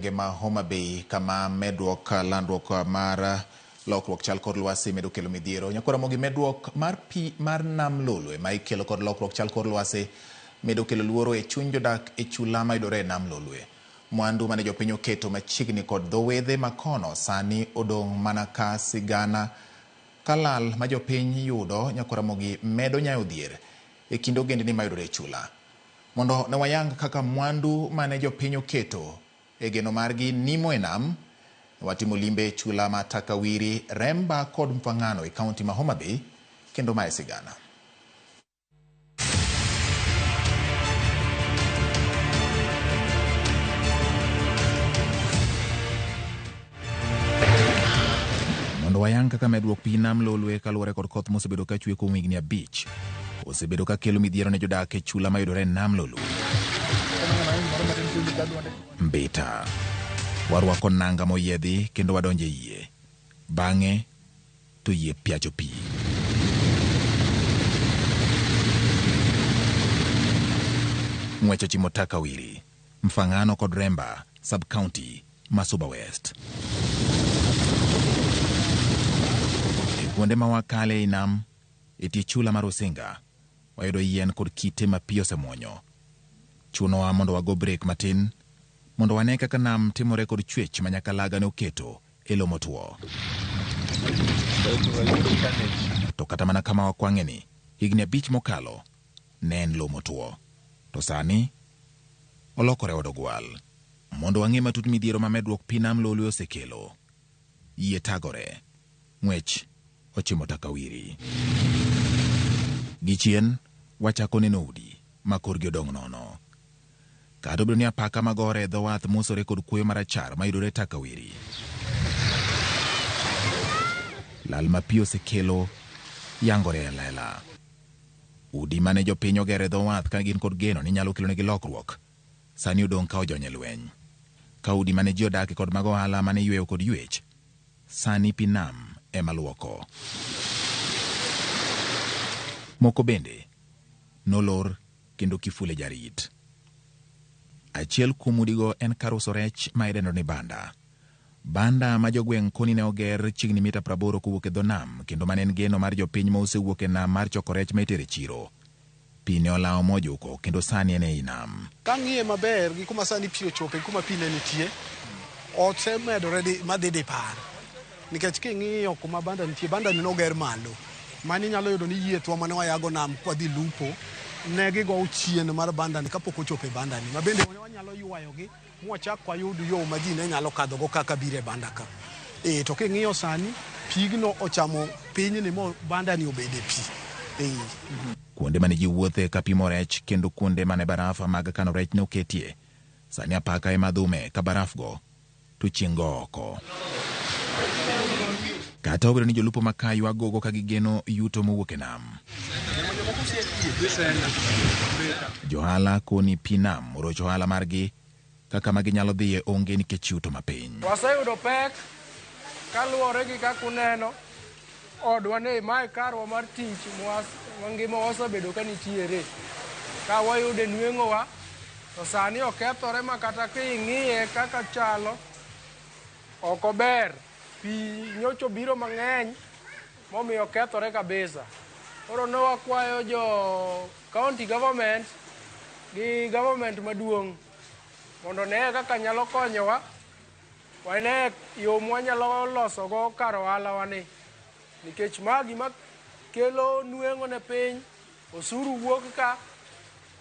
Gwenge ma Homa Bay kama medruok landruok mar lokruok chal kor lwasi medo kelo midhiero. Nyakwar Ramogi medruok mar pi mar nam Lolwe ma ikelo kod lokruok chal kor lwasi medo kelo luoro e chuny jodak e chula mayudore e nam Lolwe. Mwandu mane jopiny oketo machiegni kod dho wedhe makono sani odong' mana ka sigana ka lal ma jopiny yudo. Nyakwar Ramogi medo nyayo dhier e kind ogendni mayudore e chula. Mondo ne wayang kaka mwandu mane jopiny oketo e geno margi nimo e nam, ne watimo limbe e chula ma Takawiri, Remba kod Mfang'ano e kaunti ma Homa Bay, kendo mae sigana. Mondo wayang kaka medruok pi nam Lolwe kaluwore kod koth mosebedo ka chwe kuom higni 5 osebedo ka kelo midhiero ne jodak e chula mayudore e nam Lolwe. Mbita. Warwako nanga moyiedhi kendo wadonjo e yie. Bang'e to yie piacho pi. Ng'wech ochimo Takawiri, Mfang'ano kod Remba sub-county ma Suba West. E kuonde ma wakale ei nam, e tie chula mar Usinga, wayudo yien kod kite ma pi osemuonyo. Chunowa mondo wago brek matin mondo wane kaka nam timore kod chwech ma Nyakalaga ne oketo e lo motwo. To kata mana kama wakwang'eni, higni 5 mokalo, ne en lo motwo. To sani, olokore od ogwal. Mondo wang'e matut midhiero ma medruok pi nam Lolwe osekelo, yie tagore, ng'wech ochimo Takawiri. Gichien, wachako neno udi ma korgi odong' nono. Kata obedo ni apaka magore e dho wath mosore kod kuoyo marachar mayudore Takawiri, lal ma pi osekelo yangore e lela. Udi mane jopiny ogero e dho wath ka gin kod geno ni nyalo kelonegi lokruok, sani odong' ka ojony e lweny. Ka udi mane ji odake kod mag ohala mane iyweyo kod ywech, sani pi nam ema luoko. Moko bende nolor kendo kifule jarit. Achiel kuom udigo en kar uso rech ma idendo ni banda. Banda ma jogweng' koni ne oger chiegni mita 80 kowuok e dho nam kendo mane en geno mar jopiny ma osewuok e nam mar choko rech ma itero e chiro. Pi ne olawo mojuko kendo sani en ei nam. Kang'iye maber gi kuma sani pi ochope gi kuma pi ne nitie, osemedore madhi dipar. Nikech king'iyo kuma banda nitie, banda ni noger malo. Mani inyalo yudo ni yiethwa mane wayago nam kwadhi lupo, ne gigowo chien mar banda ni kapok ochopo e banda ni. Ma bende wanyalo ywayogi mwachak wayud yo ma ji ne nyalo kadhogo kaka biro e banda ka. To king'iyo sani, pigno ochamo pinyni mo banda ni obedo e pi. Kuonde mane ji wuothe ka pimo rech kendo kuonde mane baraf mag kano rech ne oketie, sani apaka ema dhume ka baraf go to chieng' go oko. Kata obedo ni jolupo ma ka ywago gogo ka gigeno yuto mowuok e nam. Johala koni pi nam orocho ohala margi ka kama ginyalo dhiye onge nikech yuto mapiny. Waseyudo pek kaluwore gi kaka uneno odwa ni mae karwa mar tich mangima wasebedo ka nitiere. Ka wayude nweng'owa to sani okethore ma kata king'iye kaka chalo ok ober. Pi nyocha obiro mang'eny momiyo okethore kabisa. Koro ne wakwayo jo county government gi government maduong' mondo one kaka nyalo konyowa, wane yo mwanyalo losogo kar ohalawa ni. Nikech ma gima kelo nweng'o ne piny, osuru wuok ka,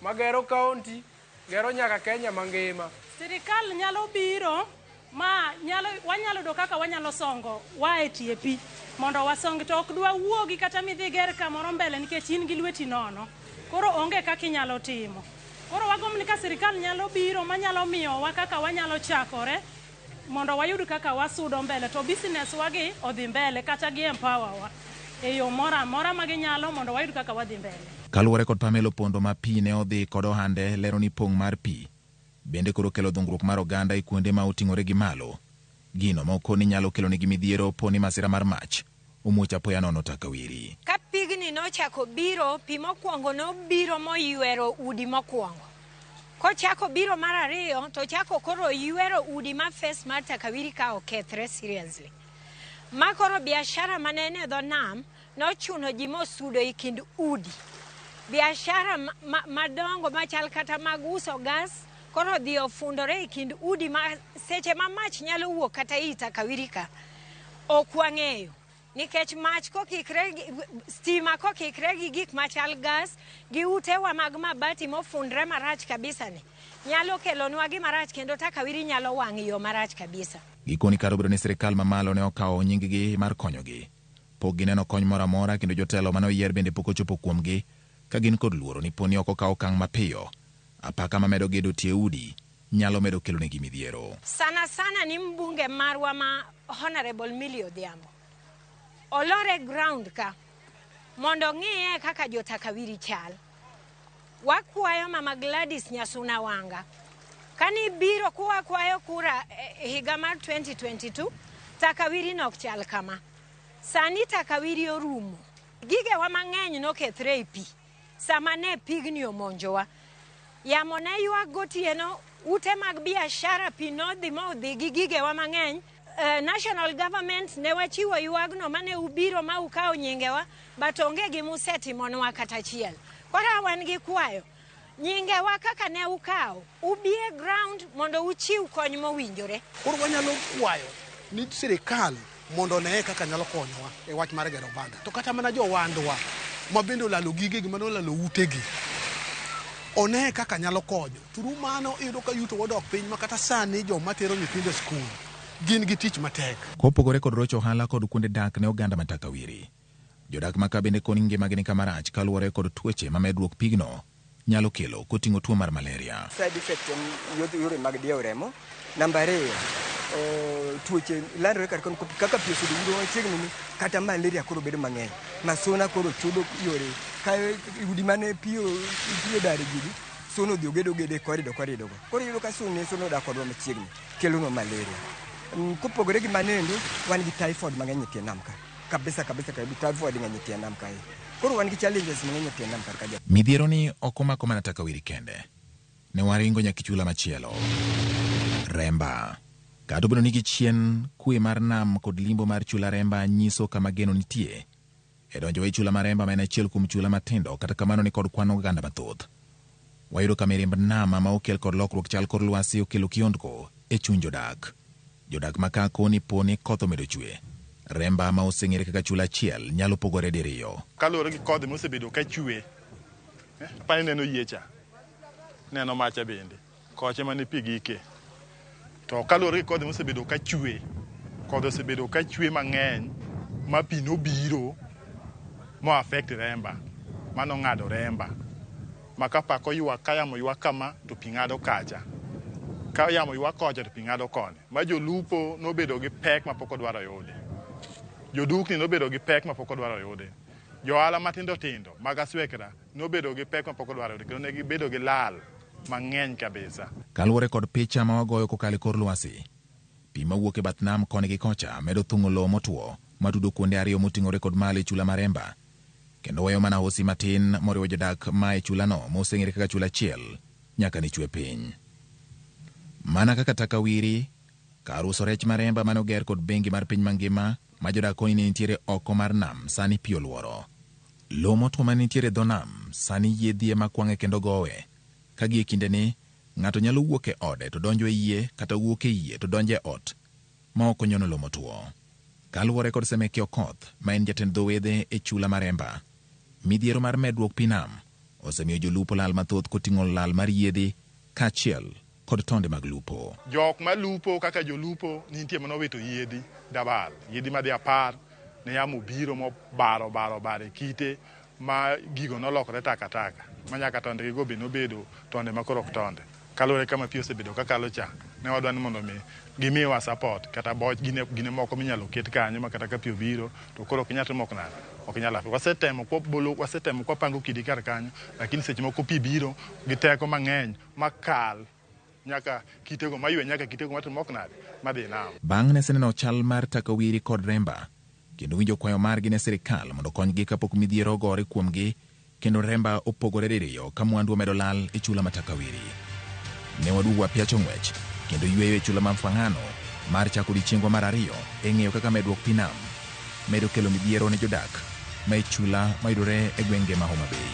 magero county, gero nyaka Kenya mangima. Sirikal nyalo biro ma nyalo, wanyalo yudo kaka wanyalo songo wa e tie pi mondo wasong, to ok dwa wuogi kata midhi ger kamoro mbele nikech in gi lweti nono. Koro onge kaka inyalo timo. Koro wagombo ni ka sirikal nyalo biro manyalo miyowa kaka wanyalo chakore mondo wayud kaka wasudo mbele to business wagi odhi mbele kata gi empower wa e yo moro amora ma ginyalo mondo wayud kaka wadhi mbele. Kaluwore kod Pamela Opondo ma pi ne odhi kod ohande lero ni pong' mar pi bende koro kelo dhungruok mar oganda e kuonde ma oting'ore gi malo. Gino ma okoni nyalo kelo negi midhiero po ni masira mar mach omuoch apoya nono Takawiri. Ka pigni nochako biro, pi mokwongo nobiro moywero udi mokwongo. Kochako biro mar ariyo to chako koro ywero udi ma face mar Takawiri ka okethre seriously. Ma koro biashara mane en e dho nam nochuno ji mosudo e kind udi. Biashara madongo machal kata mag uso gas koro odhi ofundore e kind udi ma seche ma mach nyalo wuok kata ei Takawiri ka ok wang'eyo. Nikech mach kokikre, stima kokikre gi gik machal gas gi utewa mag mabati mofundre marach kabisa ni nyalo kelonwa gima rach kendo Takawiri nyalo wang' yo marach kabisa. Gikoni kar obedo ni sirikal mamalo ne okawo nying-gi mar konyogi, pok gineno kony moro amora kendo jotelo mane oyier bende pok ochopo kuomgi ka gin kod luoro ni poni ok okaw okang' mapiyo, apaka mamedo gedo tie udi nyalo medo kelonegi midhiero. Sana sana ni mbunge marwa ma Honorable Millie Odhiambo olore ground ka mondo ng'iye kaka jo Takawiri chal. Wakwayo Mama Gladys Nyasuna Wanga kani biro kuwakwayo kura higa mar 2022 Takawiri nok chal kama. Sani Takawiri orumo. Gigewa mang'eny nokethre e pi sama ne pigni omonjowa. Yamo ne ywak gotieno, ute mag biashara pi nodhi modhi gi gigewa mang'eny. National government ne wachiwo ywagno mane ubiro ma ukawo nyingewa, but onge gima usetimonwa kata achiel. Koro wan gi kwayo, nyingewa kaka ne ukawo, ubi e ground mondo uchiw kony mowinjore. Koro wanyalo kwayo ni sirikal mondo oneye kaka nyalo konyowa e wach mar gero banda. To kata mana jowandwa ma bende olalo gigegi, mane olalo utegi, oneye kaka nyalo konyo. Through mano iyudo ka yuto odok piny ma kata sani joma tero nyithindo e skul gin gi tich matek. Kopogore kod rocho ohala kod kuonde dak ne oganda ma Takawiri, jodak ma ka bende koni ngimagi ni kama rach kaluwore kod tuoche ma medruok pigno nyalo kelo koting'o tuo mar malaria. Side effect en yore mag diewo remo. Namba ariyo, tuoche landore kar kaka pi osebedo yudo machiegni ni kata malaria koro bedo mang'eny. Masuna koro chudo yore ka udi mane pi odare gigi, suna odhi ogedo gedo e korido korido go. Koro iyudo ka suna odak kodwa machiegni kelonwa malaria. Kopogore gi mano endo, wan gi typhoid mang'eny e tie nam ka. Kabisa kabisa kabisa typhoid ng'eny e tie nam kae. Koro wan gi challenges mang'eny e tie nam kar ka. Midhiero ni ok omako mana Takawiri kende. Ne waringo nyaka chula machielo, Remba. Kata obedo ni gichien, kwe mar nam kod limbo mar chula Remba nyiso kama geno nitie. E donjo e chula mar Remba ma en achiel kuom chula matindo, kata kamano ni kod kwan oganda mathoth. Wayudo ka mirimb nam ma okel kod lokruok chal kor lwasi okelo kiondko e chuny jodak. Jodak ma ka koni po ni koth omedo chwe, Remba ma oseng'ere kaka chula achiel nyalo pogore diriyo. Kaluwore gi kodhi mosebedo ka chwe, apani neno yie cha, neno macha bende, koche mane pi gike. To kaluwore gi kodhi mosebedo ka chwe, kodhi osebedo ka chwe mang'eny ma pi nobiro mo affect Remba, mano ng'ado Remba. Ma ka pako ywak, ka yamo ywak kama to pi ng'ado kacha. Ka yamo ywak kocha to pi ng'ado koni. Ma jolupo nobedo gi pek ma pok odwaro yudi. Jodukni nobedo gi pek ma pok odwaro yudi. Jo ohala matindo tindo mag aswekra nobedo gi pek ma pok odwaro yudi kendo ne gibedo gi lal mang'eny kabisa. Kaluwore kod picha ma wagoyo kokalo e kor lwasi, pi mawuok e bath nam koni gi kocha medo thung'o lowo motwo matudo kuonde ariyo moting'ore kod malo e chula mar Remba, kendo weyo mana hosi matin moriwo jodak ma e chulano moseng'ere kaka chula achiel nyaka ne chwe piny. Mana kaka Takawiri, kar uso rech mar Remba mane oger kod bengi mar piny mangima ma jodak koni ne nitiere oko mar nam sani pi oluoro. Lowo motwo mane nitiere e dho nam sani yiedhi ema kwang'e kendo gowe. Ka gie kindeni, ng'ato nyalo wuok e ode to donjo e yie kata wuok e yie to donjo e ot ma ok onyono lowo motwo. Kaluwore kod Semeki Okoth ma en jatend dho wedhe e chula mar Remba, midhiero mar medruok pi nam osemiyo jolupo lal mathoth koting'o lal mar yiedhi kaachiel kod tonde mag lupo. Jok malupo kaka jolupo nitie manowito yiedhi dabal, yiedhi madhi 10 ne yamo obiro mobaro baro baro e kite ma gigo nolokore takataka ma nyaka tonde gigo be nobedo tonde ma koro ok tonde. Kaluwore kama pi osebedo kakalo cha, ne wadwa ni mondo mi gimiwa support kata boch gine moko minyalo ket kanyo ma kata ka pi obiro to koro ok inyal timo ok nade, ok inyal. Wasetemo kwa bolo, wasetemo kwa pango kidi kar kanyo, lakini seche moko pi biro gi teko mang'eny makal nyaka kitego maywe nyaka kitego matimo ok nade madhi nam. Bang' ne seneno chal mar Takawiri kod Remba kendo winjo kwayo margi ne sirikal mondo okonygi kapok midhiero ogore kuomgi kendo Remba opogore diriyo ka mwandu omedo lal e chula ma Takawiri. Ne waduogo wapiacho ng'wech kendo yweyo e chula ma Mfangano mar chako odiechiengwa mar ariyo e ng'eyo kaka medruok pi nam medo kelo midhiero ne jodak ma e chula mayudore e gwenge ma Homa Bay.